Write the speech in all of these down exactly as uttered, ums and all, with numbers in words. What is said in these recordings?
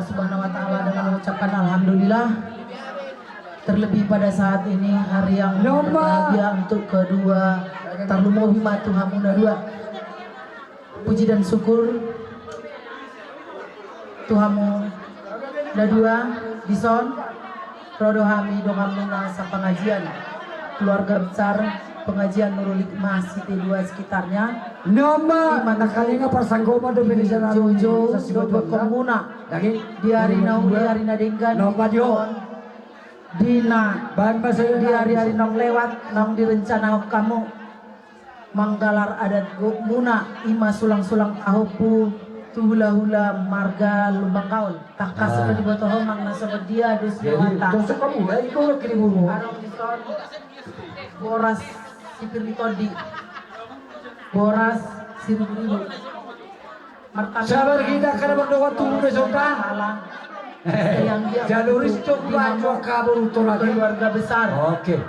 Subhanahu wa Ta'ala dengan mengucapkan Alhamdulillah. Terlebih pada saat ini hari yang berbahagia untuk kedua, tarlumobi ma tu hamu na dua. Puji dan syukur tu hamu na dua, dison ro do hami dongan muna sapangajian, keluarga besar pengajian Nurul Hikmah Site dua sekitarnya. Nama di mana na kalinga parsanggoman do di Jojo, do dohot muna di ari na uli, ari na denggan, di na, di ari-ari naung lewat, naung direncanahon hamu manggalar adat gogo muna, i ma sulang-sulang pahompu tu hula-hula marga Lumban Gaol. Tangkas do diboto ho manang na songon dia dos ni rohanta. Adong dison boras sipir ni tondi, boras siribu-ribu. Sabar hita, karena berdoa tunggu besok, Pak. Jaluris coba, coba kabur, tolak. Keluarga besar. Oke.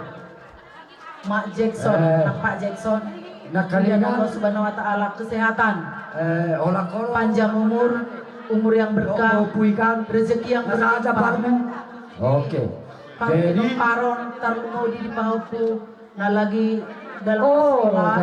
Mak Jackson, eh, Pak Jackson. Nah, kalian Allah Subhanahu wa Ta'ala kesehatan, eh, panjang umur, umur yang berkah, rezeki yang berlimpah. Oke. Jadi paron tarlumobi di pahompu na lagi dalam sekolah.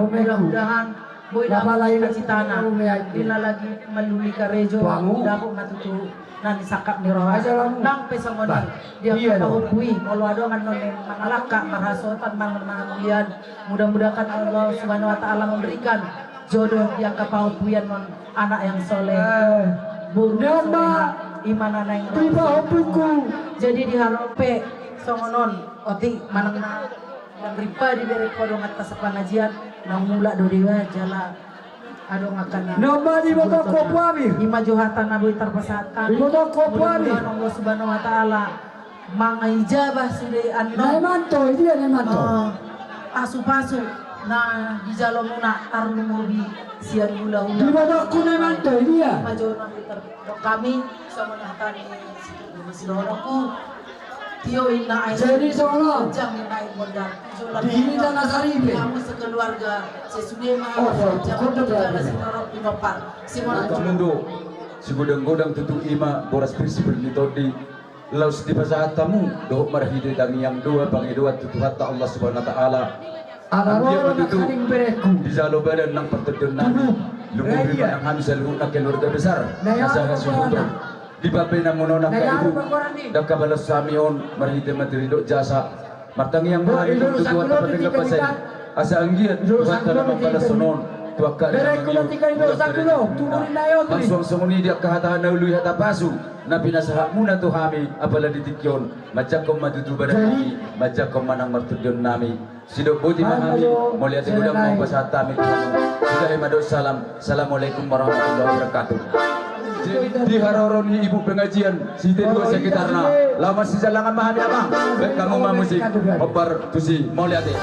Mudah-mudahan boi dapat cita-citana. Di na lagi maluli karejo, dapot ma tutu na sangkap ni roha. Nang pe songon i, di angka pahompu i, molo adong annon mangalangka marhasohotan manang marhamulian, mudah-mudahan Allah Subhanahu wa Ta'ala memberikan jodoh di angka pahompu i annon anak yang soleh, boru yang soleh, i ma na naeng ro. Jadi di harope songon on, otik manang na, yang ripa di bere kodong atas pangajian, naung mulak do deba jala adong angka na. Nama di mata kopu ami. I ma jo hata na boi tarpasahat hami. Di mata kopu ami. Mudah-mudahan Allah Subhanahu wa Ta'ala mangijabah sude annon. Naimanto, i dia naimanto. Eh, pasu-pasu na dijalo muna tarlumobi sian hula-hula. Di mata ku naimanto, i dia. I ma jo na boi tar-, hami songon hata ni sidohononku. Tio inna ae. Jadi songon on. Jang inna ae mondar. Di hita na saripe. Hamu sekeluarga, sesude ma. Oh, jang kondo inna ae. Sitorop pinompar. Simon. Kamundo, sigodang-godang tutu i ma boras pir sipir ni tondi. Laos dipasahat hamu dohot marhite tangiang doa pangidoan tu Tuhanta Allah Subhanahu wa Ta'ala. Anggiat ma tutu dijalo badan nang partondionnami. Lumobi ma nang hami saluhutna keluarga besar na sahasuhuton. Di pambahenanmuna on angka ibu, ndang habalos hami on marhite materi dohot jasa. Martangiang ma hami tu Tuhanta pardenggan basa i, asa anggiat Tuhanta na mambalas on tu angka na mangihut. Masuang songon i di angka hata na uli, hata pasu na pinasahatmuna tu hami, apala di tingki on manjangkon ma tutu badannami, manjangkon ma nang martondionnami. Sidok boti ma hami, mauliate godang ma hupasahat hami tu hamu. Sudahi ma dohot salam. Assalamualaikum warahmatullahi wabarakatuh. Di haroro ni ibu pengajian, site dua sekitarna. Laho marsijalangan ma hami, Amang. Baen hamu ma musik. Hombar tusi, mauliate.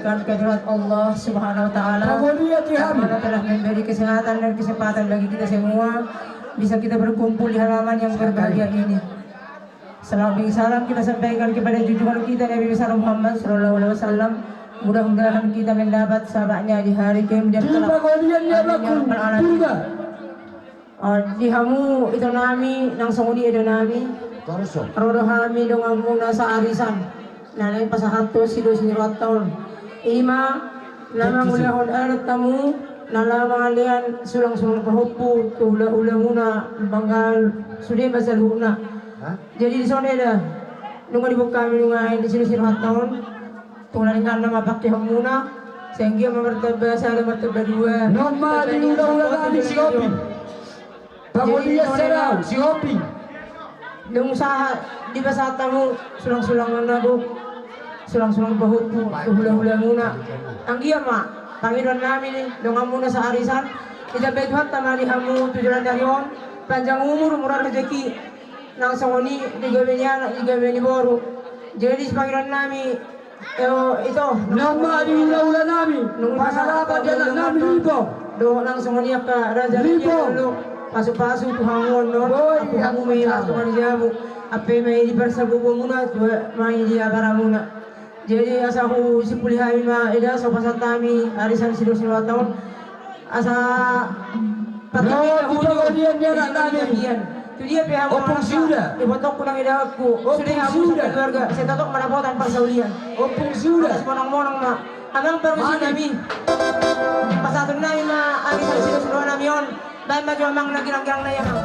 Kehadirat Allah Subhanahu wa Ta'ala, karena telah memberi kesehatan dan kesempatan bagi kita semua bisa kita berkumpul di halaman yang berbahagia ini. Salawat dan salam kita sampaikan kepada junjungan kita Nabi besar Muhammad sallallahu alaihi wasallam. Mudah-mudahan kita mendapat syafaatnya di hari kemudian kelak. Amin ya rabbal alamin. Di hamu ito nami nang songon i edo nami. Ro do hami donganmuna saarisan na naeng pasahathon sidohonon ni rohanta on. Ima na mangulahon adat hamu na laho mangalean sulang-sulang pahompu tu hula-hulamuna, manggal sude ma saluhutna. Jadi dison eda nunga dibuka hami nunga di sidohonon ni rohanta on. Tung na denggan nama pangkeonmuna. Sai anggiat ma martamba sada martamba dua. Non ma di hula-hula nami si Hoping. Pangolian sadau si Hoping. Dung sahat dipasahat hamu sulang-sulang na gok, sulang-sulang pahompu tu hula-hulamuna. Anggiat ma pangidoan nami ni donganmuna saarisan, ditambai Tuhanta ma di hamu tu joloan ni ari on panjang umur, murah rejeki. Nang songon i di gabe ni anak di gabe ni boru. Jadi sipangidoan nami. Eo ito. Nama di hula-hula nami. Nunga pangalaman di anak nami Lipo. Dohot nang songon i angka raja Lipo. Pasu-pasu tu hamu on non. Boi, hamu ma i langsung di jabu. Ampe ma i di parsabobomuna tu ma i di abaramuna. Jadi asa husimpuli hami ma eda so pasahat hami arisan sidohonon ni rohanta on. Asa partingkian tu dia pe hamu. Ompung Suda. Ibotongku nang idaonku. Sude hamu satu keluarga. Sai totop ma dapotan parsaulian. Ompung Suda. Atas monang-monang ma. Amang parmusik nami. Pasahaton nami ma ari sasi dos dua nami on. Baen ma jo amang na girang-girang na i amang.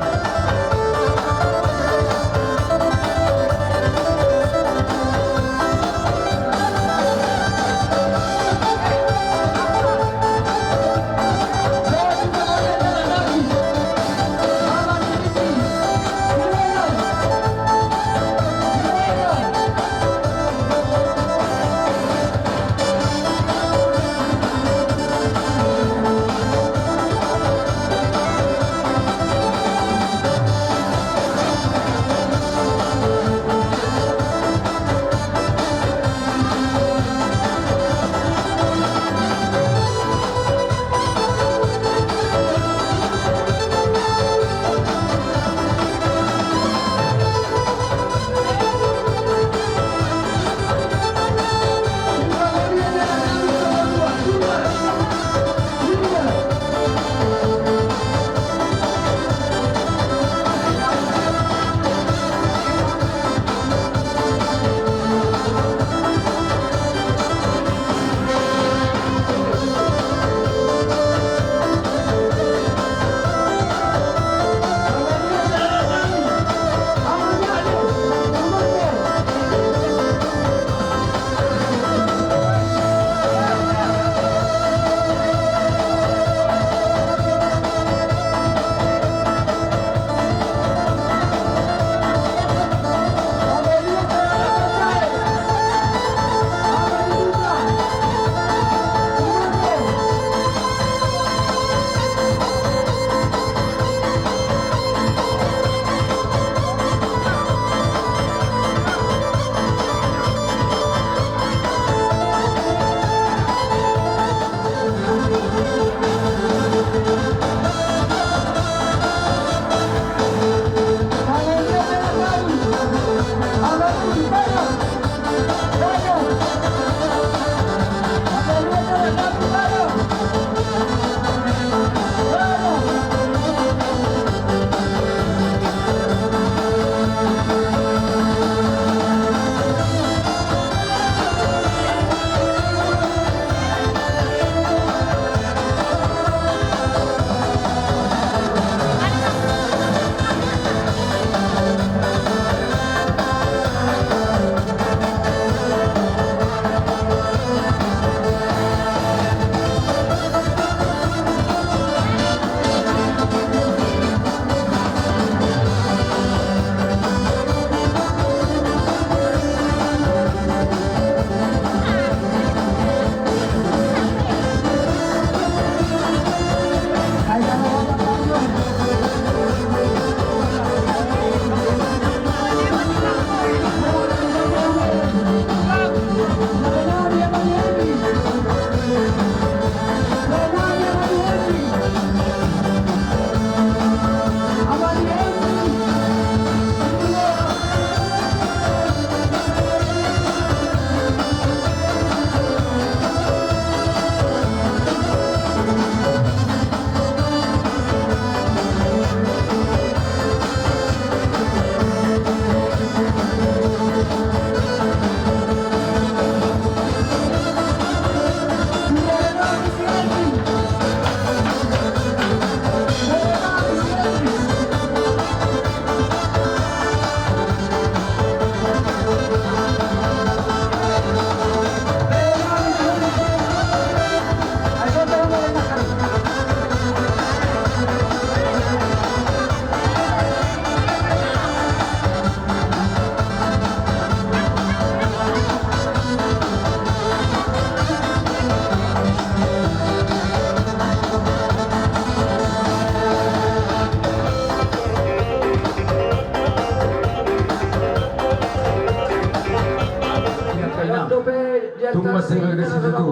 Tung mansai bagas i tutu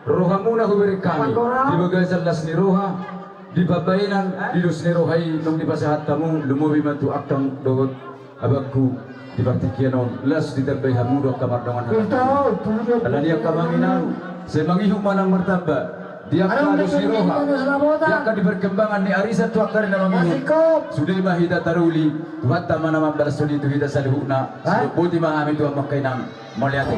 rohamuna hubereng hami di bagasan las ni roha, di pambahenan, di dos ni roha i naung dipasahat hamu, lumobi ma tu angka dohot abangku di partingkian on, las ditambai hamu do angka mardongan hata. Alani angka amang inang, sai mangihut ma nang martamba di angka dos ni roha, di angka di perkembangan ni arisan tu angka ari na mangihut. Sude ma hita taruli, Tuhanta ma na mambalas soni tu hita saluhutna. Boti ma hami tu amang inang. Mauliate.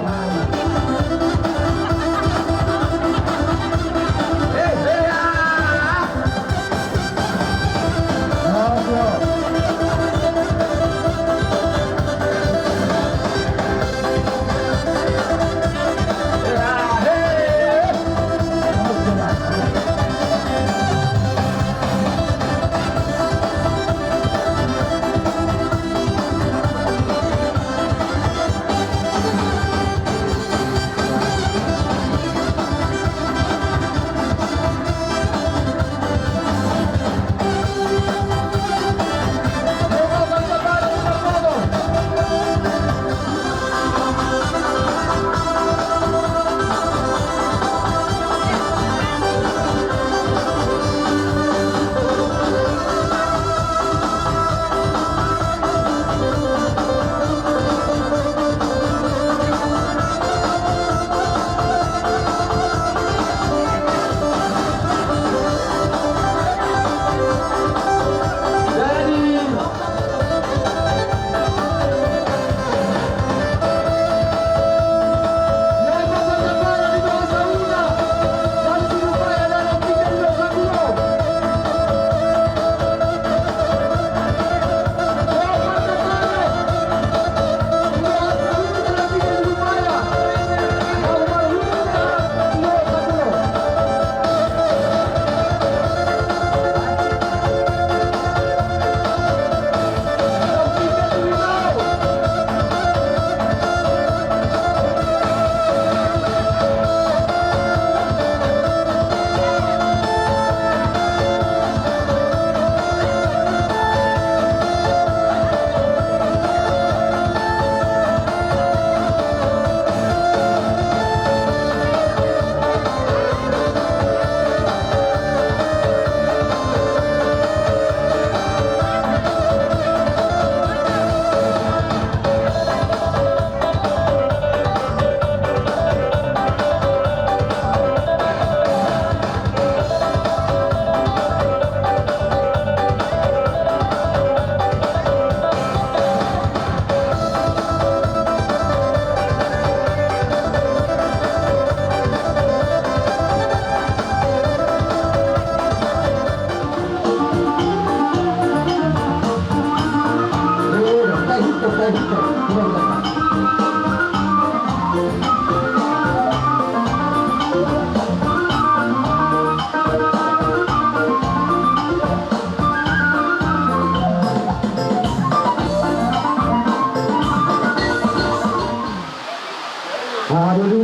Aha do di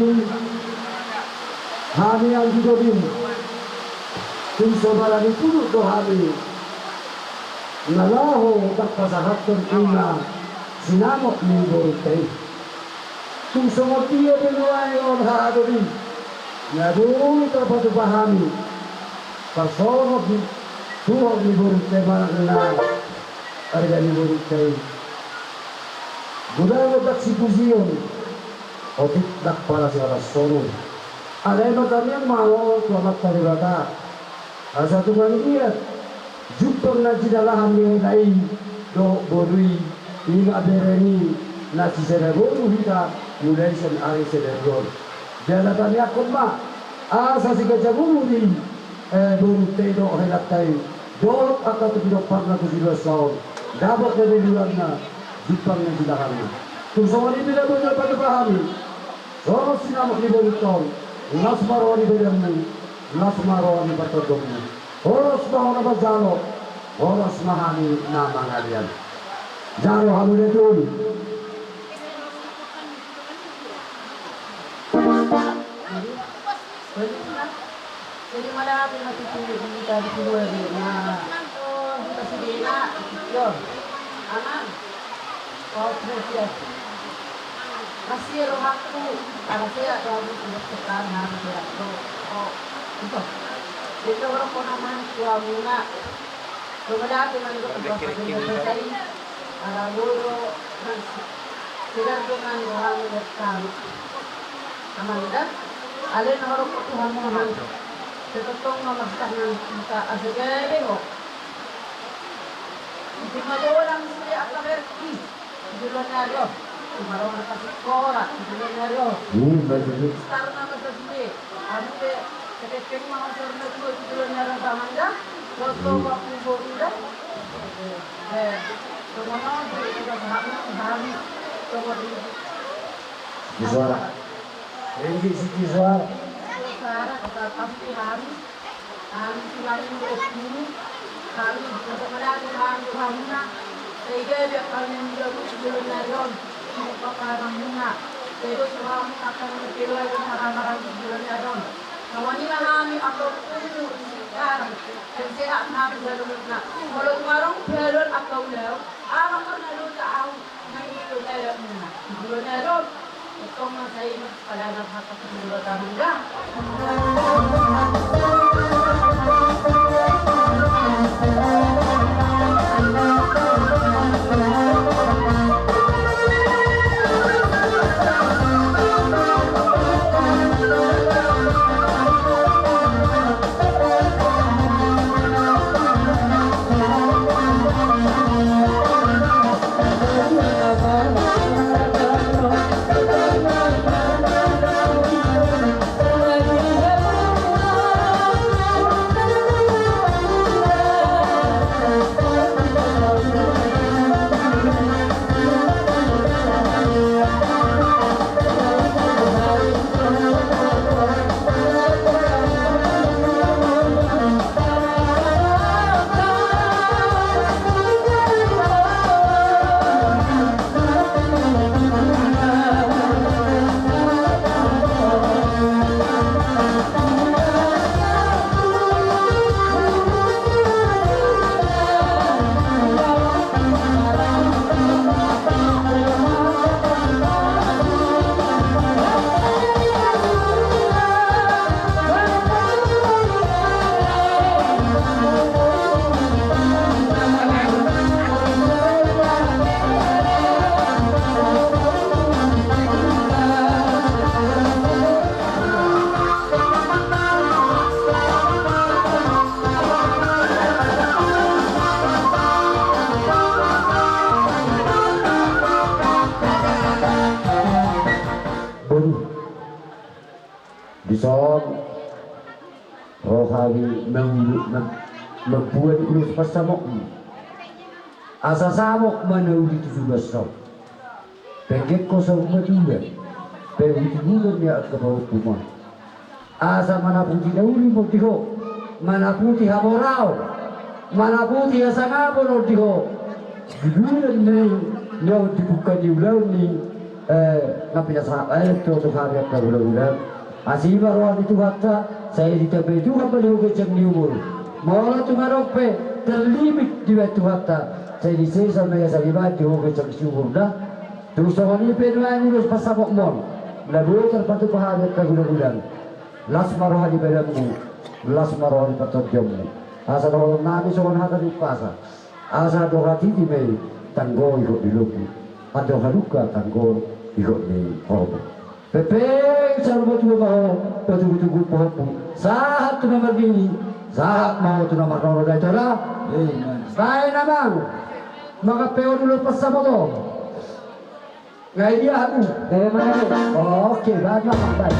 hami anggi doli, tung so barani puduk do hami na laho pasahathon ima sinamot ni borunta i. Tung songon dia do nuaeng on, aha do di, na dung tarpatupa hami parsongon ni tuhor ni borunta i manang na arga ni borunta i. Godang otik sipujion, otik ndang pala sihalashonongan. Alai martangiang ma ho tu Amanta Debata, asa tung anggiat jumpang na jinalahan ni hela i dohot boru i, ima bereng i na sisada boru hita mulai sian ari sadari on. Jala tangiangkon ma asa siganjang umur i, eh, borunta i dohot helanta i dohot angka tu pinomparna tu siluansa on, dapot na dengganna, jumpang na jinalahanna. Tung songon i pe na boi tarpatupa hami songon sinamot ni borunta on. Las ma roha ni badanmu, las ma roha ni partondongmu. Horas ma ho na manjalo, horas ma hami na mangalean. Jalo hamu na tutu. Asi rohangku, ala sehat rohangku, sudah sekarang harus sehat. Oh, oh, itu. Jadi orang kau nama tua muna. Kemudian aku nanti ke tempat yang selesai. Ala loro, mas. Tidak dengan rohangku bertahan. Amanda, ale na horong ko Tuhan Amanda. Tetap tong mama tangan kita asa gede ho. Di mana orang sudah apa berarti? Di luar negeri. Di mana orang kasih korak di luar negeri. Hmm, betul. Star nama sesuai. Aku ke seketek mau serna dua di luar negeri Amanda. Foto waktu boru dah. Eh, semua orang sudah sama kami. Semua di Suara. Ringgit siki suara. Suara, kata pasti hari. Hari selain dua puluh, hari untuk melati hari Tuhanna. Sehingga dia kami menjadi sebelum narion. Untuk paramuna. Sehingga suami akan berkilo akan marah-marah sebelum narion. Kawan ini kami atau pun sekarang. Dan sehat nabi jalurna. Kalau kemarin jalur atau ulau. Anak pernah lu tahu. Boru. Dison ro hami mangulu, mam-, mamboan ulos pansamokmu. Asa samok ma na uli tu joloan on. Pengge ho saur matua, pengge ho tuburan ni angka pahompu ma. Asa manaputi na uli ma on di ho, manaputi hamoraon, manaputi hasangapon on di ho. Di bulan ni, na on di buka ni ulaon ni, eh, na pinasahat, eh, tu, tu hami angka hulahula. Asi ma roha ni Tuhanta, sai ditambai Tuhan ma di ho ginjang ni umur. Molo tung adong pe terlimit dibahen Tuhanta, sai disesa ma ia sarimaen di ho ginjang ni umur da. Tung songon i pe nuaeng ulos pansamokmon, na boi tarpatupa hami angka hulahula. Las ma roha ni badanmu, las ma roha ni partondionmu. Asa dohonon nami songon hata ni umpasa. Asa andor hatiti ma i tanggo ihot ni lobi, andor halumpang tanggo ihot ni horbo. Pepeng saur matua ma ho, patugu-tugu pahompu, sahat tu na marnini, sahat ma ho tu na marnono da i tola. Amen. Baen amang, mangampehon ulos pansamot on. Nga i dia aku. Oke, baen amang, baen.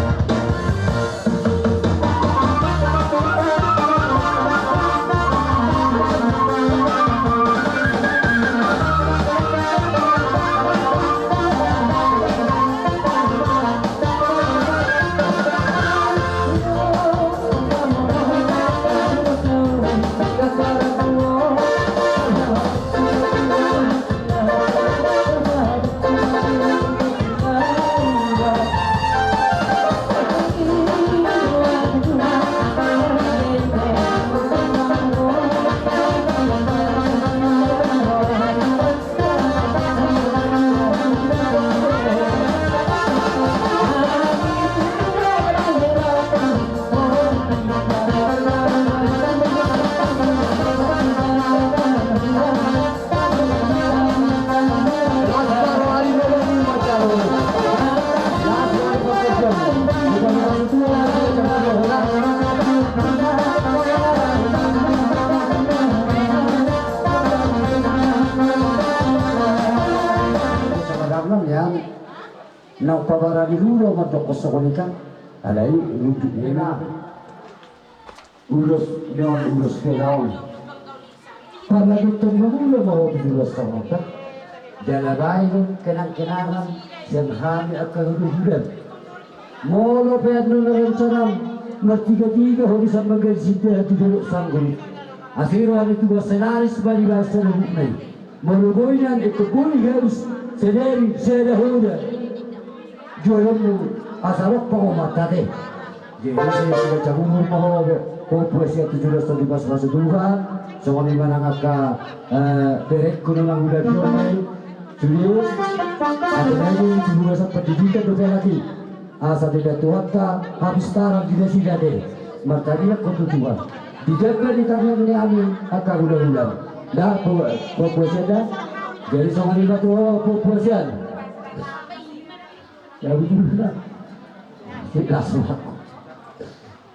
Nian, na pabarani lulo mandok songon i kan. Alai runduk ni na ulos ni on, ulos ni na on. Pala dohot mangula ma ho di luas songon i kan. Jala baen kenang-kenangan sian hami angka hulahula. Molo pe annon rencana martiga-tiga ho di sambangga sinta di dolok sanggul. Asa ro hami tu basa laris bani basa lubuk nai. Molo boi nian ingkon boi habis sadari sada hoda. Jualonmu asa rok pangomata te. Jadi saya sudah cabut rumah ho. Ho puas ya tujuh belas tahun di pas masuk Tuhan. Songon i manang angka eh, berekku nang udah bion nai. Serius. Ada lagi di luar pendidikan dope lagi. Asa di Tuhanta habis tarang di nasida de. Martaniak ho tu Tuhan. Di jaba di tangiang ni hami angka hulahula. Dah, po- po- puasian dah. Jadi songon i ma tu ho po- puasian. Ya betul dah. Ikhlas ma.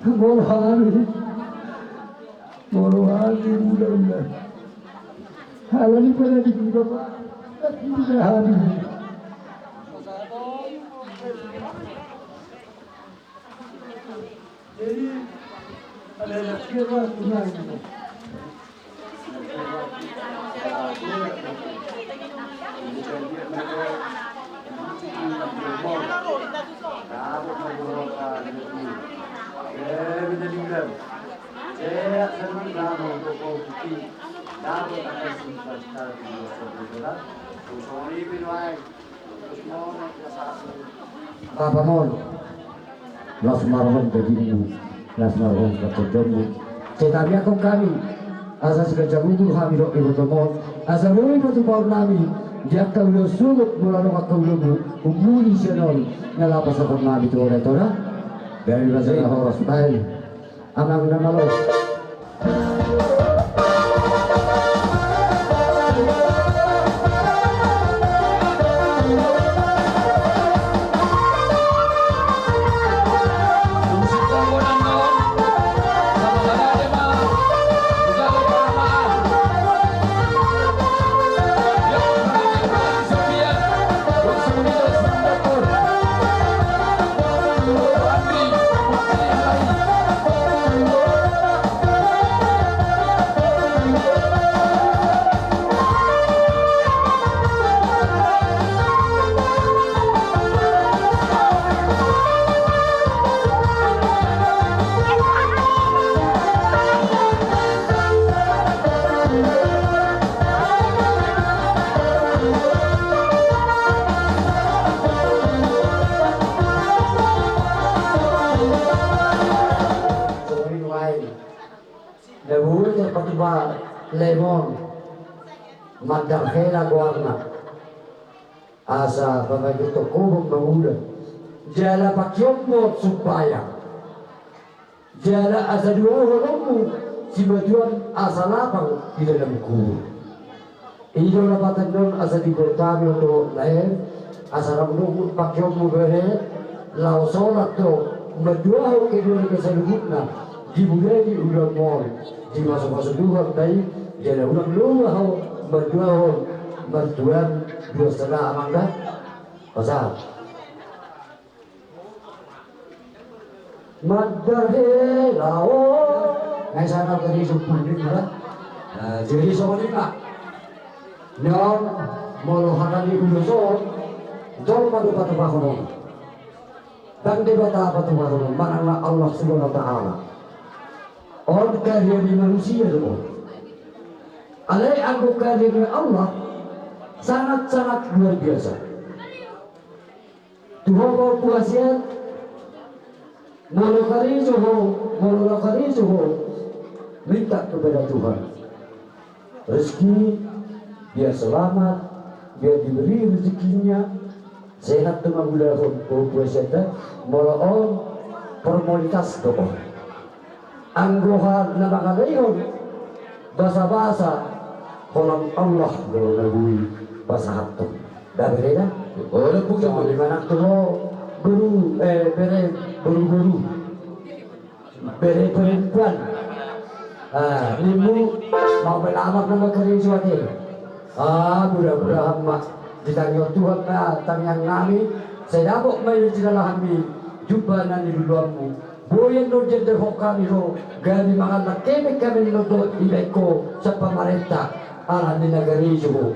Molo hami. Molo hami hulahula. Halani pada di Bapak. Hami. Jadi ada anak dia baru tunai. Bapa mon, las ma roham dagingmu, las ma roham partondimu. Sai tariakhon hami asa siganjang umur hami dohot ibotom on, asa boi patupaon nami di angka ulaon sogot molo adong angka ulaonmu ummuli sian on na laho pasahathon nami tu hona i, Tulang. Dari basa na horas baen. Amang na malo. Songon i nuaeng. Na boi tarpatupa lemon. Mandar hela goarna. Asa pamangihuthon ho mangula. Jala pangkiommon sumbayang. Jala asa duaon holongmu simatuam asa lapang di dalam kubur. I do lapatanna on asa diboan hami on dohot lae, asa rap dohot pangkionmu bere, laho solat do manduahon keluarga saluhutna, di bulan ni ulaonmu on, dipasu-pasu Tuhan ma i, jala unang loba ho manduahon martuan dua sala amangga. Pasahat. Mandar hela o. Nai sana tadi sumpung ni mula. Jadi songon i ma. Nian molo hata ni ulos on. Jolma do patupahon on. Ndang Debata patupahon on. Manang na Allah Subhanahu wa Ta'ala. On karya ni manusia do on. Alai anggo karya ni Allah sangat-sangat luar biasa. Tu ho ma puasian, molo karejo ho, molo na karejo ho, minta kepada Tuhan rezeki, biar selamat, biar diberi rezekinya, sehat tu mangulahon ho puasian da, molo on formalitas do on. Anggo hal na mangalaihon basa-basa, holan Allah do na boi pasahathon. Da bere da? Olo puji. Songon i ma nang tu ho boru, eh, bere boru-boru. Bere perempuan. Ah, nimmu mau melamar nama karejo ate. Ah, mudah-mudahan ma. Ditangihon Tuhan ma tangiang nami, sai dapot ma i di jala hami jumpa na niluluanmu. Boi annon diandalhon hami do, gabe mangallang hami annon dohot ibaen ho sian pamarenta, ala ni nagari i do ho.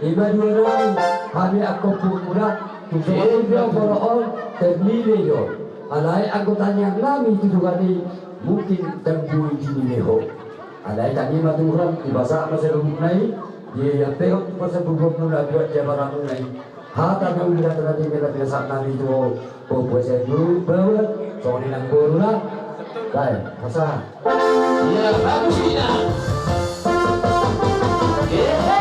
Ima dua nami, hami angka ompunmuna, tu songon i do molo on ternilai do. Alai anggo tangiang nami tu Tuhan i, mungkin ndang boi dinilai ho. Alai tangi ma Tuhan, dipasahat ma saluhutna i, diampehon tu parsabubuanmuna, buat jabaranmuna i. Hata na uli, hata na denggan, na pinasahat nami tu ho, pahompu S M dua, baoa, songon i nang boruna. Bae, pasahat. Ia, bagus, ia. Ehe.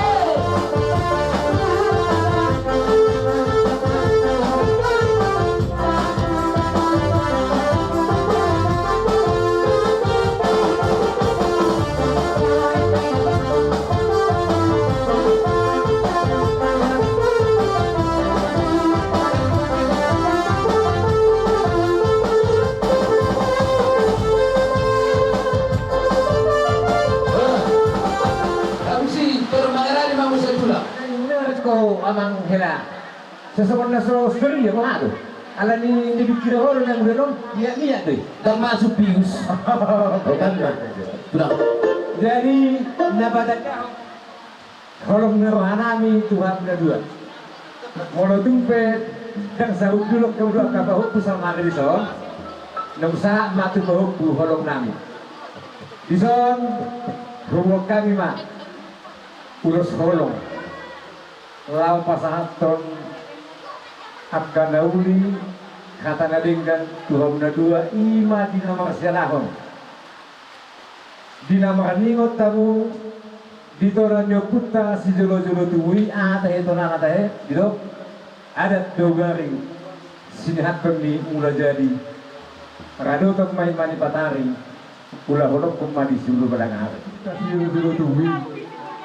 Habis i, terus mangarani ma muse tulang. Menurutku, Amang Hela. Sasongon na so seri ya, boha do? Ala ni, ni dikira holong na muda dong, miak-miak do i. Ndang masuk pius. Oh, kan, kan. Tulang. Jadi, na patandahon holong ni roha nami tu hamu na dua. Molo tung pe ndang saut dulu, kau dua angka pahompu salmari dison. Naung sahat ma tu pahompu holong nami. Dison, huboan hami ma ulos holong. Laho pasahathon angka na uli, hata na denggan tu hamu na dua, i ma di na marsialahon. Di na marningot hamu, di tona ni ompunta sijolo-jolo tubu i, aha tahe tonana tahe, didok, adat do gari, sinihathon ni Mulajadi, radoton ma i manipatari, ulahonon ma di siulu padang ari. Sijolo-jolo tubu i,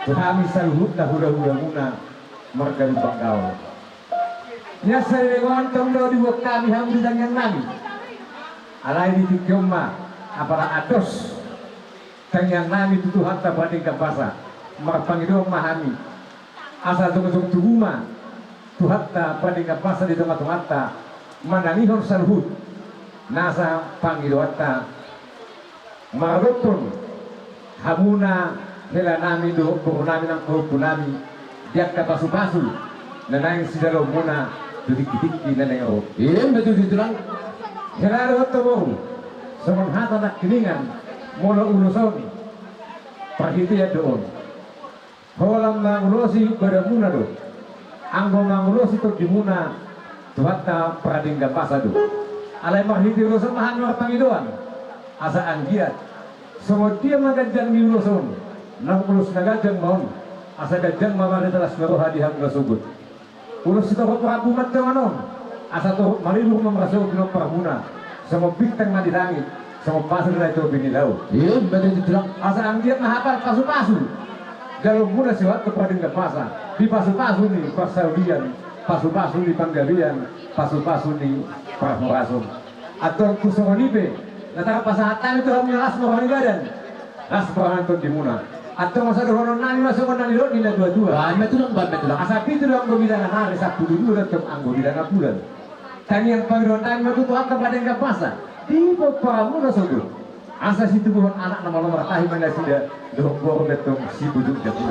tu hami saluhutna hula-hulamuna, marga Lumban Gaol. Nian sariregon tong do diboan hami hamu di tangiang nami. Alai di tingki on ma, apala andos tangiang nami tu Tuhanta Pradenggan Basa, marpangidoan ma hami. Asa jongjong tubu ma Tuhanta Pradenggan Basa di tonga-tonganta, manangihon saluhut nasa pangidoanta. Maradophon hamuna hela nami dohot boru nami nang pahompu nami di angka pasu-pasu na naeng sijaloonmuna tu tingki-tingki na naeng ro. Ima tutu, Tulang. Hela dohot boru, songon hata nangkiningan, molo ulos on, parhitean do on. Holan mangulosi badanmuna do. Anggo mangulosi tondimuna, Tuhanta Pradenggan Basa do. Alai marhite ulos on ma hami marpangidoan. Asa anggiat songon dia ma ganjang ni ulos on, naung ulos na ganjang ma on. Asa ganjang ma marhite las ni roha di hamu na sogot. Ulos sitorop rambu ma tongan on, asa torop maribur ma marsogot pinomparmuna, songon bintang na di langit, songon pasir na di topi ni laut. Ima tutu, Tulang. Asa anggiat ma hapal pasu-pasu jaloonmuna sihohot tu Pradenggan Basa, di pasu-pasu ni parsaulian, pasu-pasu ni panggabean, pasu-pasu ni parhorason. Antong tung songon i pe, na tarpasahat hami tu hamuna las ma roha ni badan, las ma roha ni tondimuna. Antong asa dohonon nami ma songon na nidok ni na tua-tua. Baen ma, Tulang, baen ma, Tulang. Asa pitu do anggo bilangan ari, sampulu dua do antong anggo bilangan bulan. Tangiang pangidoan nami ma tu Tuhanta Pradenggan Basa, di pomparanmuna sogot, asa situbuhon anak na malo martahi ma nasida, dohot boru be antong sibujuk jabu.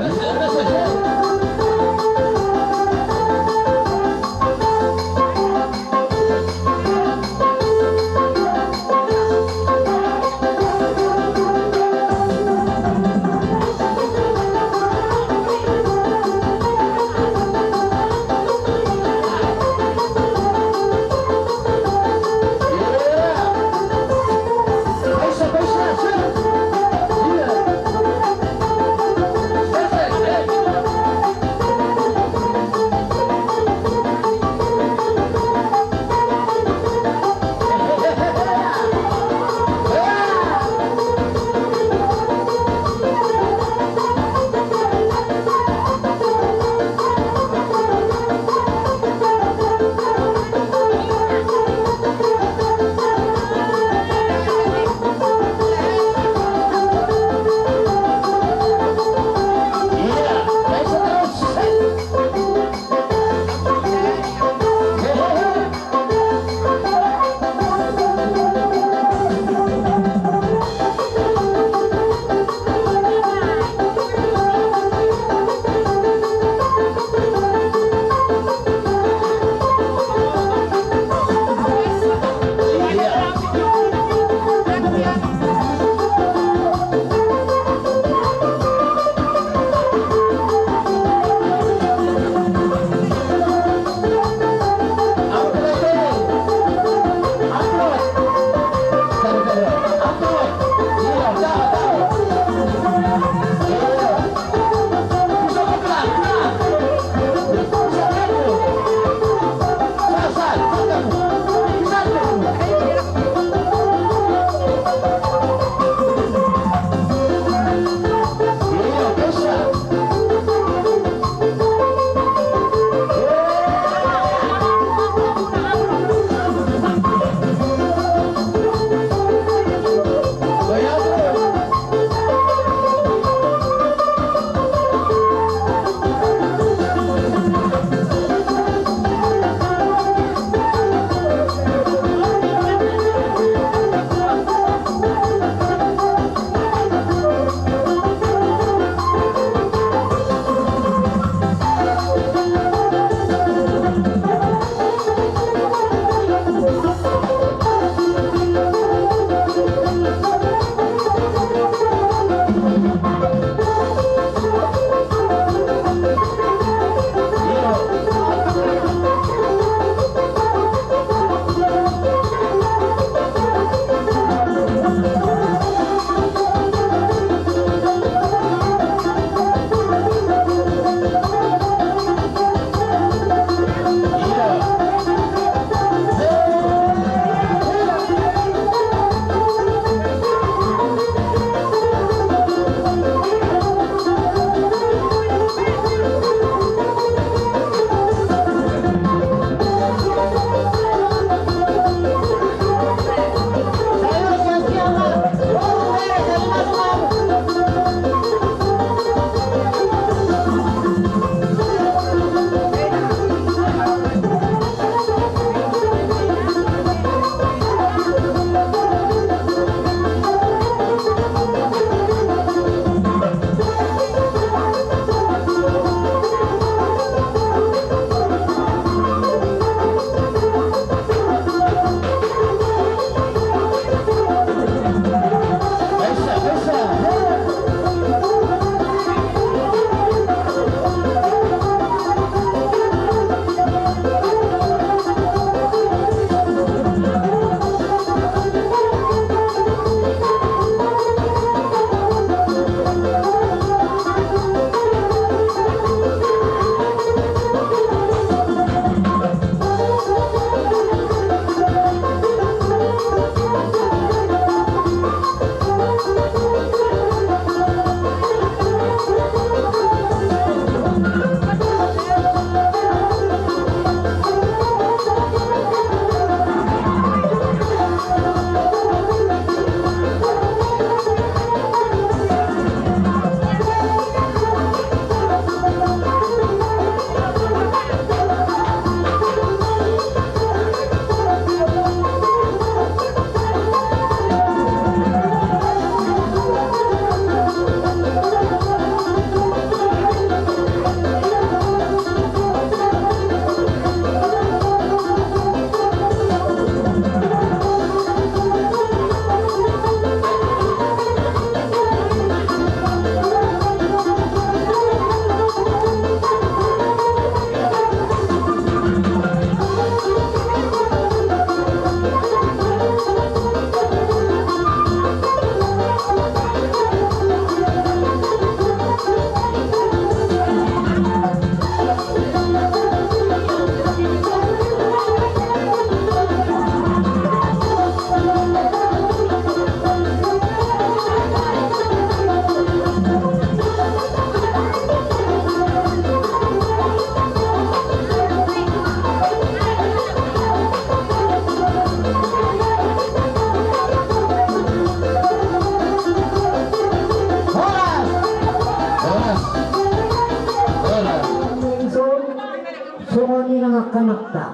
Ninna angka anakta,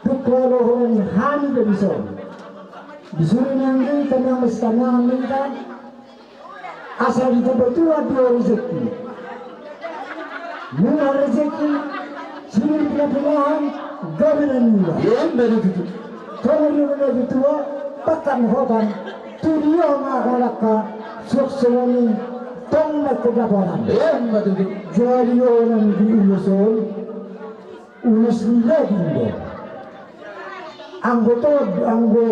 tung pola holan hami do dison. Dison nangkin tangiang ma sitangiangan ninta. Asa ditambai Tuhan do rejeki. Nunga rejeki, sining pinapilahan, gabe na niula. Emma tutu. Tongon ni na tutua, pakan hotan, tu dia ma halak suak songon i, tong ma kedapotan. Emma tutu. Jadi on di ulos on, ulos ni daging do. Anggo to, anggo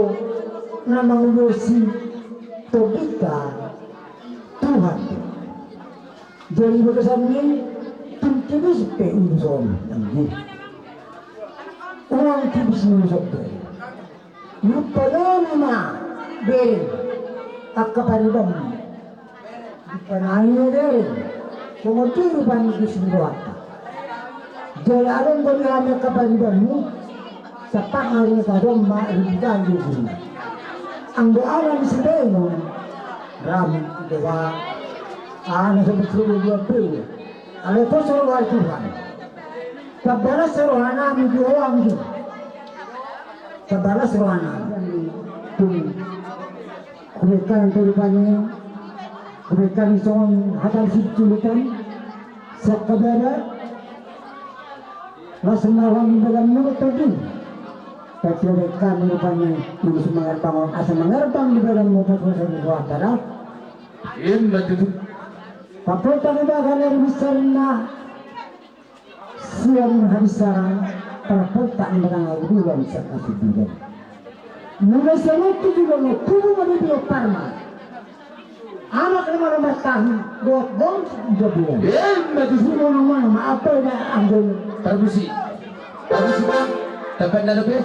na mangulosi tondinta Tuhan do. Jadi bagasan ni tung tibis pe ulos on, anggi. Uang tibis ni ulos on. Lupa doni ma bereng angka paribanmu. Dipanai na dere, songon i rupa ni tusi ni rohanta. Jala adong do di hami angka paribanmu, sapak nari na tadong ma ributan di guru. Anggo ala ni sidengon, ram doba, ana sebut sebut dua puluh. Alai pos roha Tuhan. Tabalas rohanami di oang di. Tabalas rohanami. Tung. Hubekkan tu rupani, hubekkan songon hata siculitan, siap kabada, langsung lawan di badan mulut tadi. Tapi hubekkan rupani, langsung mengarbang, asa mengarbang di badan mulut, langsung di bawah tanah. Emma tutu. Paputar di badan air besar na. Sian habisaran, parpoltak ni batang air bulan sian hasindulan. Mulai sian on tu jolo na tubu ma di Bio Farma. Anak ni mano martahi, buat bom jabulan. Emma tutu. Mano mano ma apa da anggo. Parmisi. Parmisi. Tapan na dope.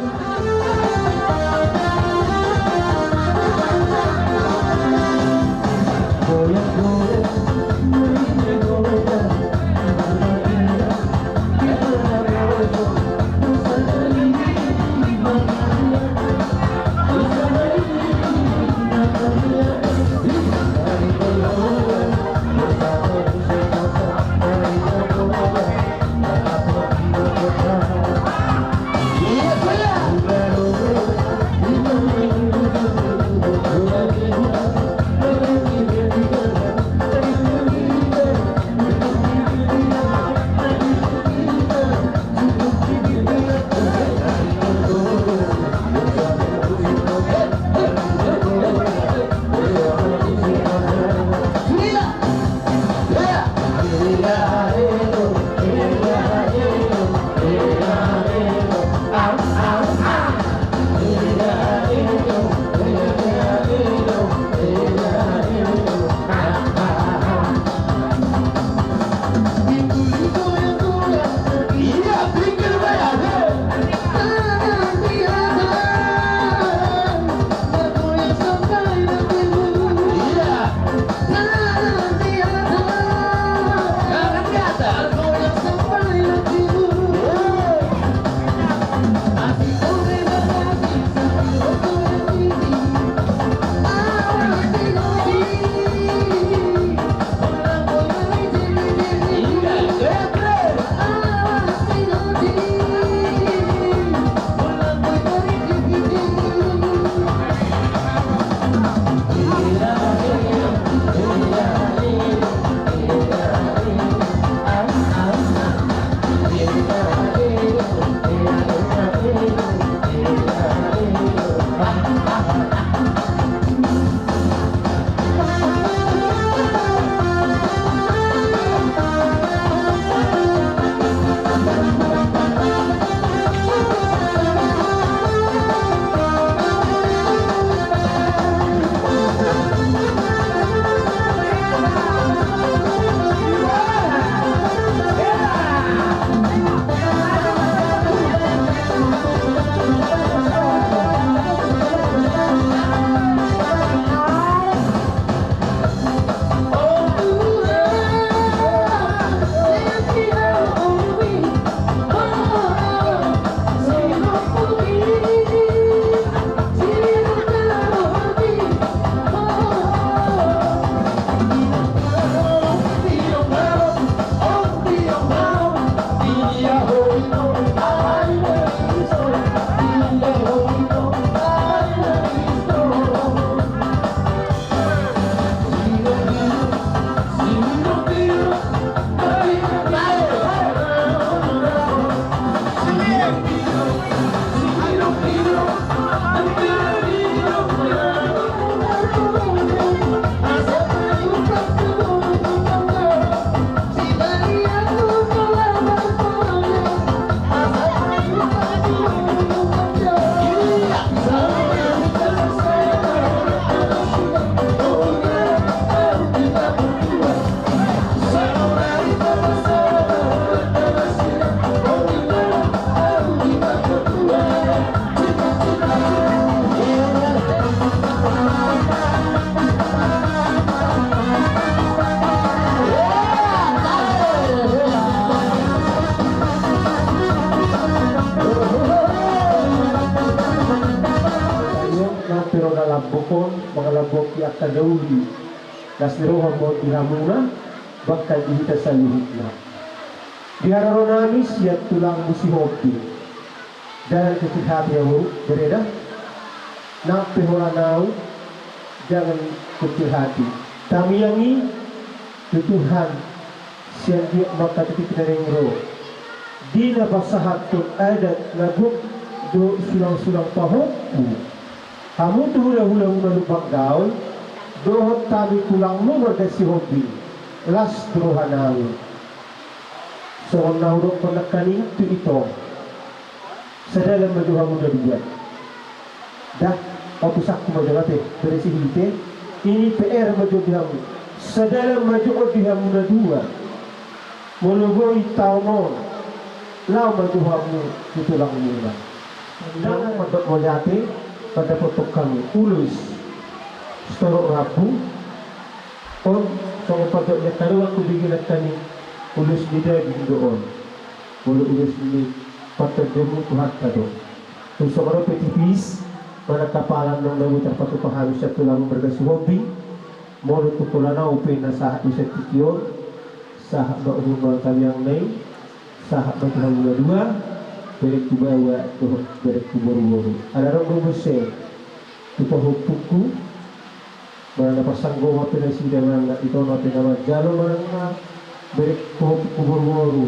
Lambok on mangalambok i angka na uli, las ni roha ma on di hamuna, bahkan di hita saluhutna. Di haroro nami sian tulangmu Sihombing, jangan kecil hati ya, Boru, bere da. Nang pe holan ahu, jangan kecil hati. Tangiang i tu Tuhan, sian dia mangkatiti na naeng ro. Di na pasahathon adat na gok dohot sulang-sulang pahompu. Hamu tu hula-hula muna Lumban Gaol, dohot hami tulangmu marga Sihombing, las tu roha nami. Songon na hudokkon nangkaning tu ito. Sadalan ma jo hamu na dua. Dah, opusanku ma jo ate, beresi hite, ini P R ma jo di hamu. Sadalan ma jo di hamu na dua. Molo boi taon on, laho ma jo hamu tu tulangmuna. Nang mandok mauliate, mandapothon hamu ulos sitorop rambu, on songon pandok ni angka dongan hubege nangkaning ulos ni daging do on. Molo ulos ni pantondion muna Tuhanta do. Tung songon on pe tipis, manang apala naung na boi tarpatupa hami sian tulangmu marga Sihombing, molo tung holan ahu pe na sahat do sian tingki on, sahat ma umur ma tangiangna i, sahat ma tu hamu na dua, berengku baoa dohot berengku boru-boru. Ala adong do muse tu pahompungku, manang na parsanggoman pe nasida, manang na ito na pe na manjalo, manang na berengku pahompungku boru-boru,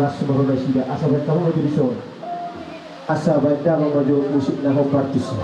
las ma roha nasida, asa baen hamu ma jo dison. Asa baen damang ma jo musik na hombar tusi.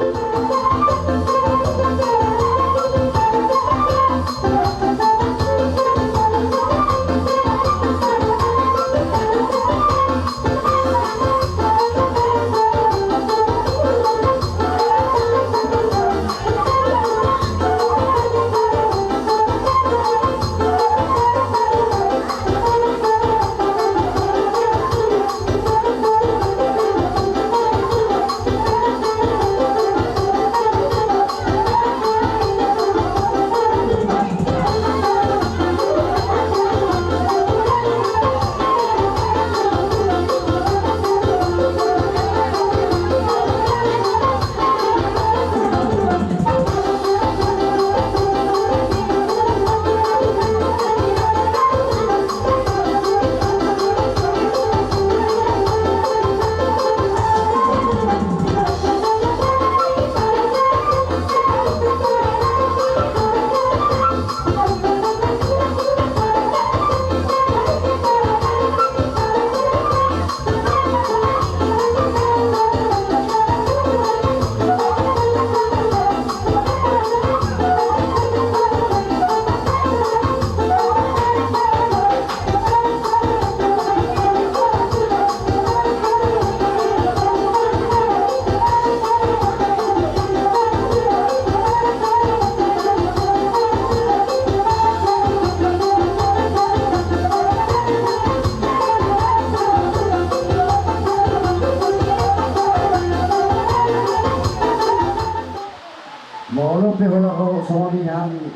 Molo pe holan ro songon i hami,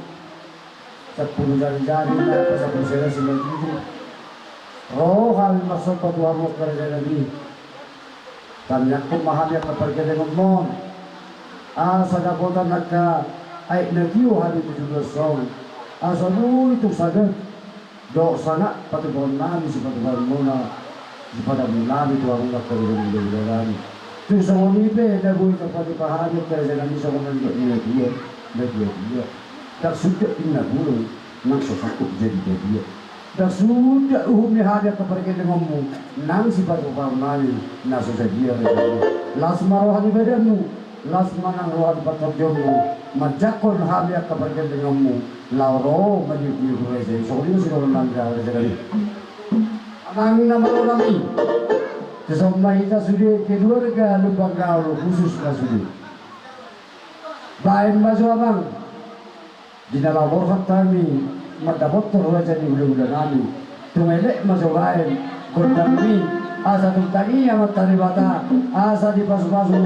sampulu jari-jari na, sampulu sada, sampulu tujuh. Ro hami marsomba tu hamu angka raja nami. Tangiangkon ma hami angka pargellengonmon, asa dapotan angka aek na tio hami tu joloan on, asa boi tung sada dohot sanak patupaon nami sipatupaonmuna, sipadamun nami tu hamu angka raja ni hulahula nami. Tung songon i pe na boi tarpatupa hami angka raja nami songon na nidok ni natuatua, natuatua. Ndang suda inna bulung nang so sangkup jadi-jadian. Ndang suda uhum ni hami angka pargellengonmu nang sipatupaon nami na so sadia raja. Las ma roha ni badanmu, las ma nang roha ni pantondion, manjangkon hami angka pargellengonmu laho ro mangihuthon raja i. Songon i ma sidohonon nami raja nami. Amang na malo nami, dison ma hita sude keluarga Lumban Gaol khusus ma sude. Baen ma jo amang, di na laho borhat hami mandapothon raja ni hulahula nami. Tung elek ma jo baen gondangmi, asa tung tangiang ma tu Debata asa dipasupasu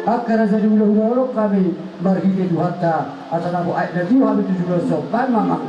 angka raja ni hulahula on hami marhite Tuhanta, asa dapot aek na tio hami tu joloan on. Baen ma amang.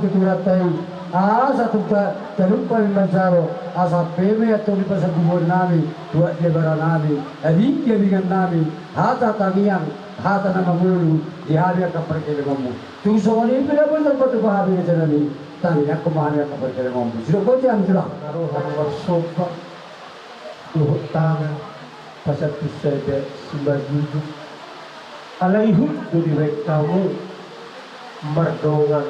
Tuturanta i, asa tung ta-, talupa hami mansaro, asa pe ma i antong di pasambubuan nami, tuat di abara nami, adingi abingan nami, hata tangiang, hata na mangolu di hami angka parkelengonmu. Tung songon i pe na boi tarpatupa hami raja nami, tangiangkon ma hami angka parkelengonmu. Sidok boti hami tulang. Na ro hami marsomba dohot tangan pasahat tu sada simanjujung. Alai huhut do dibahen hamu mardongan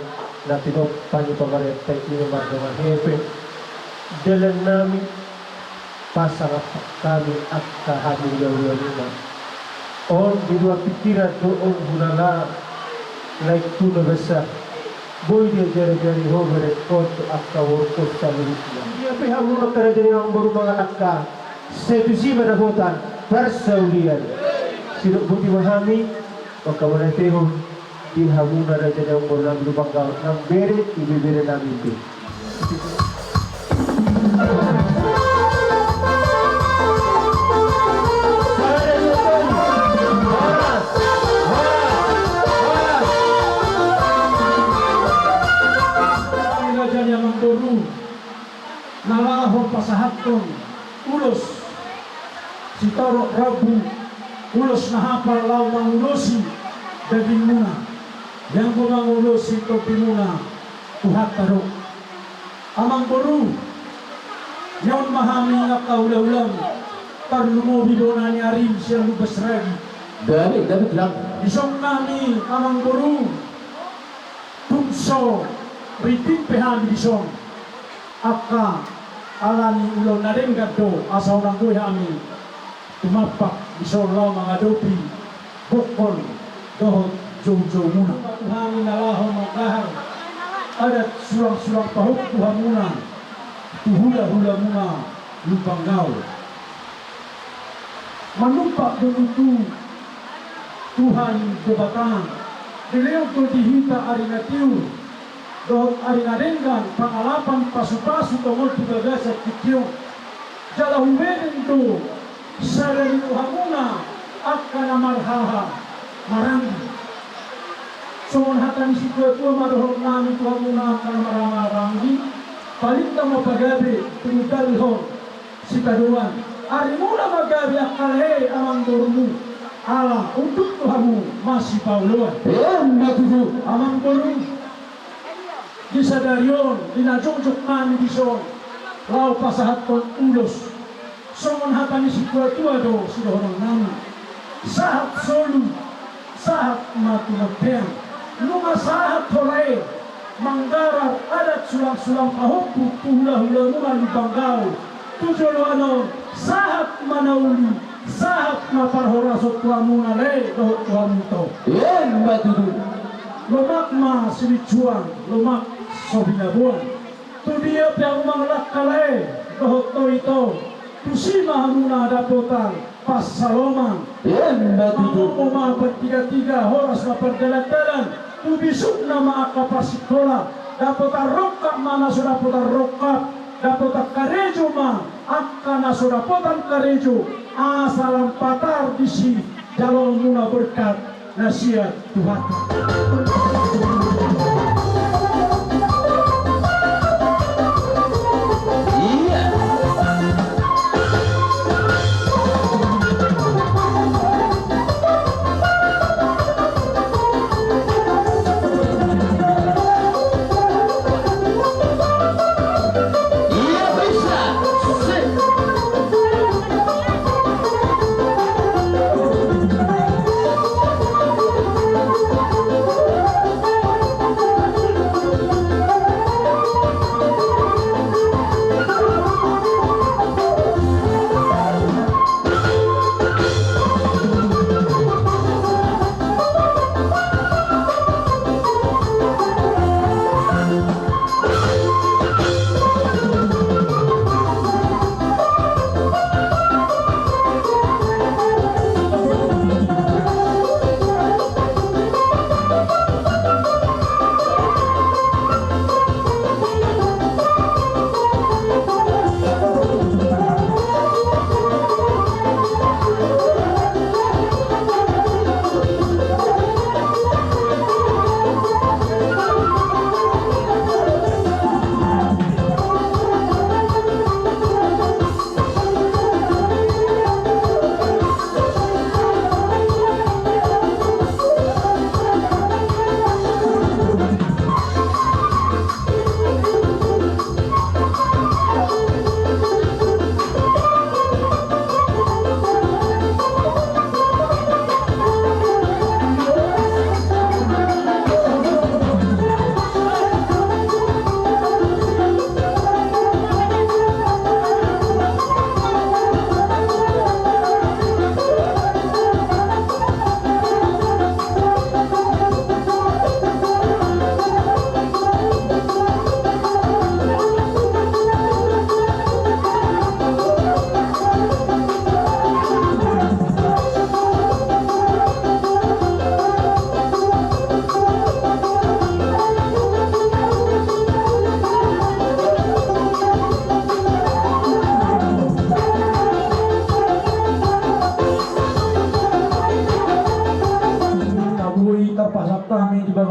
na tinompa ni pamarenta i, mardongan hepeng. Dalan nami, pasangap hami angka hami hulahula nami on di dua pikiran do on hulala, naeng tu na basa. Boi diajarajari ho berengkon tu angka borungkon saluhutna. Ia pe hamu angka raja ni amangboru mangalangka, sai tusi ma dapotan parsaulian. Sidok boti ma hami mangkamatehon di hamuna raja ni amangboru nami Lumban Gaol, nang bere ibebere nami be. Raja ni amangboru na laho pasahathon ulos sitorop rambu, ulos na hapal laho mangulosi dagingmuna, ianggo mangulosi tombimuna Tuhanta do. Amangboru, nion ma hami angka hulahulam, tarlumobi bona ni arim sian Lumban Sragi. Dison hami amangboru, tung so ringgit pe hami dison, angka ala ni ulaon na denggan do, asa unang boi hami tumampak dison laho mangadopi bongkon dohot joujoumuna. Hami na laho manggahar adat sulangsulang pahompu hamuna tu hulahulamuna Lumban Gaol. Manumpak do tutu Tuhan Debata, dilehon do di hita ari na tiur dohot ari na denggan, pangalapan, pasupasu tongon tu bagasan tingki on. Jala hubege do sada ni rohamuna angka na marhaha maranggi. Songon hata ni situatua ma dohononnami tu hamuna angka na marhaha maranggi, palinta ma pagabe, tumundalhon sitadoan. Arimuna ma gabe angka lae amangborumu, ala unduk tu hamu masipaoloan. Emma tutu. Amangboru, di sadari on, di na jongjong hami dison laho pasahathon ulos, songon hata ni situatua do sidohononnami: Sahat solu, sahat ma tu bontean. Nunga sahat ho lae manggarar adat sulangsulang pahompu tu hulahulamuna Lumban Gaol tu joloan on, sahat ma na uli, sahat ma parhorasan tu hamuna lae dohot tu hamu ito. Emma tutu. Lomak ma silinjuang, lomak so binaboan. Tu dia pe hamu mangalangka lae dohot ito, ito, tusi ma hamuna dapotan pansalongan. Emma tutu. Mangomom ma partigatiga, horas ma pardalandalan. Tu bisukna ma angka parsikola, dapotan rongkap ma na so dapotan rongkap, dapotan karejo ma angka na so dapotan karejo, asa lam patar disi jaloonmuna berkat na sian Tuhanta.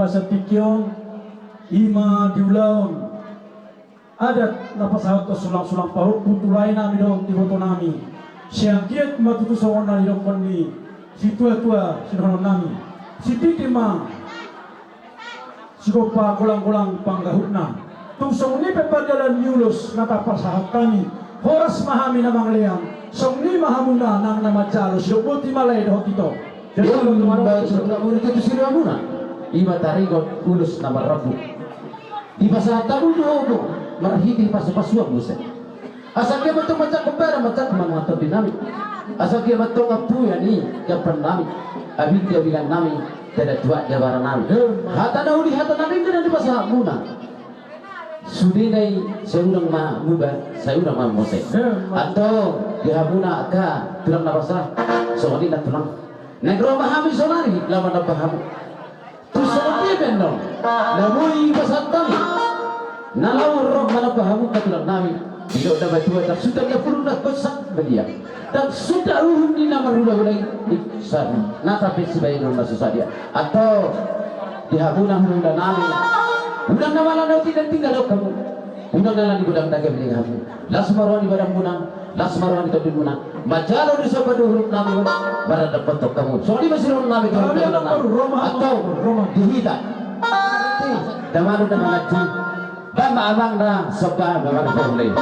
Satingki on, i ma di ulaon adat na pasahathon sulang-sulang pahompu tu lae nami dohot iboto nami. Sai anggiat ma tutu songon na nidok ni situa-tua sidohonon nami. Sititi ma sigompa, golang-golang panggahutna. Tung songon i pe pardalan ni ulos na tapasahat hami, horas ma hami na mangalean. Songon i ma hamuna nang na manjalo, sidok boti ma lae dohot ito. Jadi, ia, kalau kemarin baik, itu sudah muna. Ima taringot ulos na marrambu. Dipasahat hamu do hamu marhite pasu-pasuan muse. Asa anggiat ma tong manjangkon badan, manjangkon ma nuaeng tondi nami. Asa anggiat ma tong ampuan ni gampar nami, abing-abingan nami, tada tuak jabara nami. Hata na uli, hata na denggan na dipasahat muna. Sudena i sai unang ma muba, sai unang ma mose. Antong di hamuna angka tulang na basa, songon i nang tulang. Naeng ro ma hami sonari laho manamba hamu. Tu songon dia pe annon na boi pasahat hami. Na laho ro manamba hamu angka tulang nami. Didok na matua, ndang suda na purun na gosak badia, ndang suda uhum ni na marhulahula i. Sahat nasa pe sibahenon na so sadia. Antong di hamuna hulahula nami, unang na mala na tinggal-tinggal hamu. Unang na ala ni godang na gabe hamu. Las ma roha ni badanmuna, las ma roha ni tondimuna. Manjalo do sian paduahon nami on, marnandaphothon hamu. Songon i ma sidohonon nami tu hamuna. Antong di hita, damang na manganju, bahen ma amang na somba na marboru.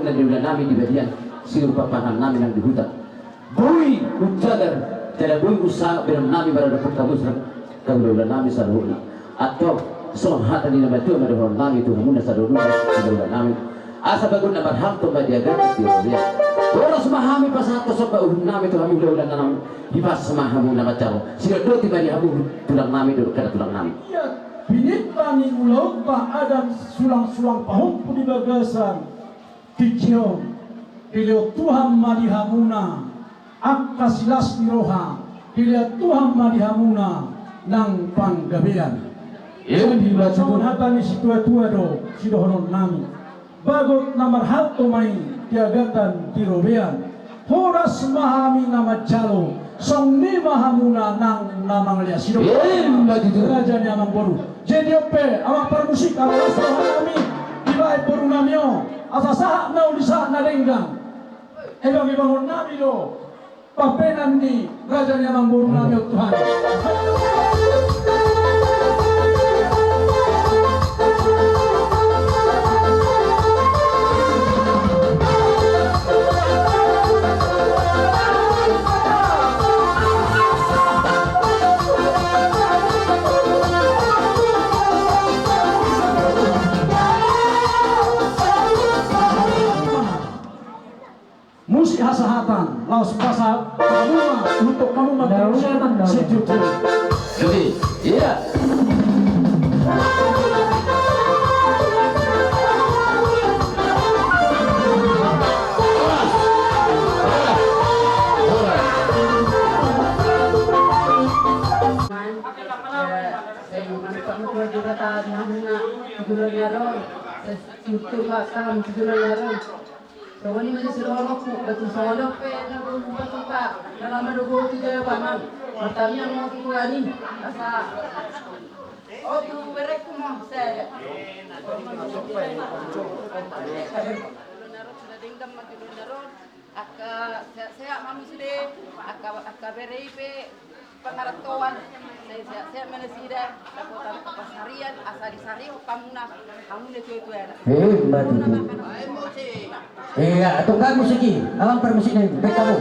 Nang di ulaon nami di balian, sirupa pangan nami nang di huta. Boi hujagar, jala boi usaha berenang nami maradophon hamu, hamu hulahula nami saluhutna. Antong, songon hata ni na matua ma dohonon nami tu hamu na saluhutna hulahula nami. Asa bagot na marhalto ma di agatan di robean. Horas ma hami pasahat somba uhum nami tu hamu hulahula nami. Hipas ma hamu na manjalo. Sidodoti ma di hamu tulang nami dohot hata tulang nami. Ia, pinita ni ulaonta adat sulang-sulang pahompu di bagasan tingki on, dilehon Tuhan ma di hamuna angka silas ni roha, dilehon Tuhan ma di hamuna nang panggabean. Jadi songon hata ni situatua do sidohonon nami. Bagot na marhalto ma i di agatan di robean. Horas ma hami na manjalo, songon i ma hamuna nang na mangalean. Sidok raja ni amangboru. Jadi on pe amang parmusik, asa las roha nami dibahen boru nami on, asa sahat na uli sahat na denggan. Ebang-ebanghon nami do pambahenan ni raja ni amangboru nami on tu hami. Musik hasahatan, laos pasahat hamu ma, untuk hamu ma. Jadi, iya. Songon i ma di sidohononku, batu songon on pe na boi batu pa, na lama do boi tu jae paman. Martamiang ma tu Tuhan i, asa. O tu berengku ma, se. Sudah denggan ma tu na ro. Angka sehat-sehat ma hamu sude, angka, angka bere i pe. Pangarantoan, sai sehat-sehat ma nasida, dapotan pasarian, asa disarihon hamuna, hamu na tua-tua na. Eh, mati tu. Iya, tunggang musik i, amang parmusik nai, baen hamu.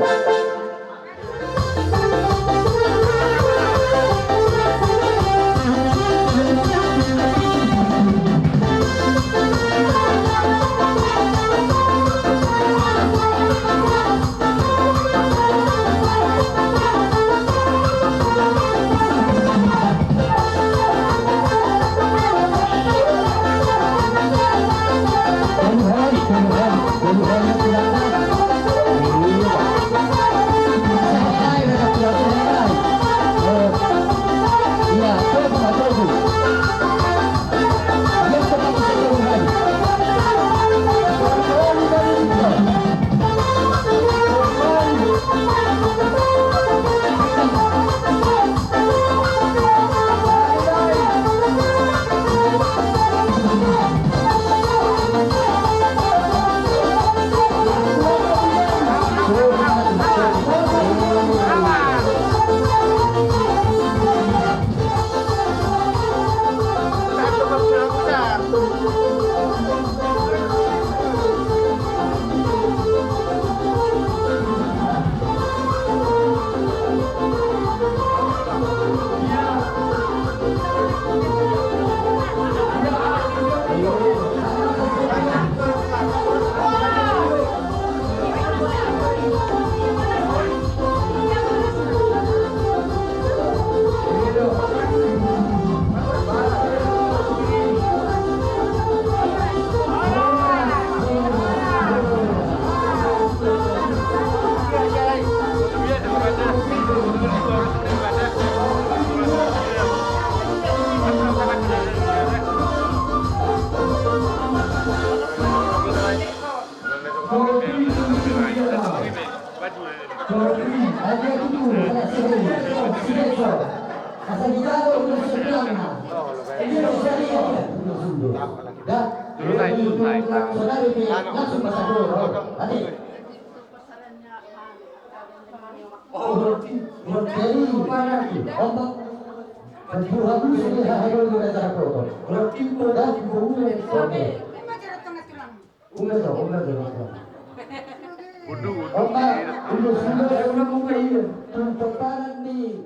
Unga do, unga do. Oma, udah sudah, udah muka iya. Tung paparan nih.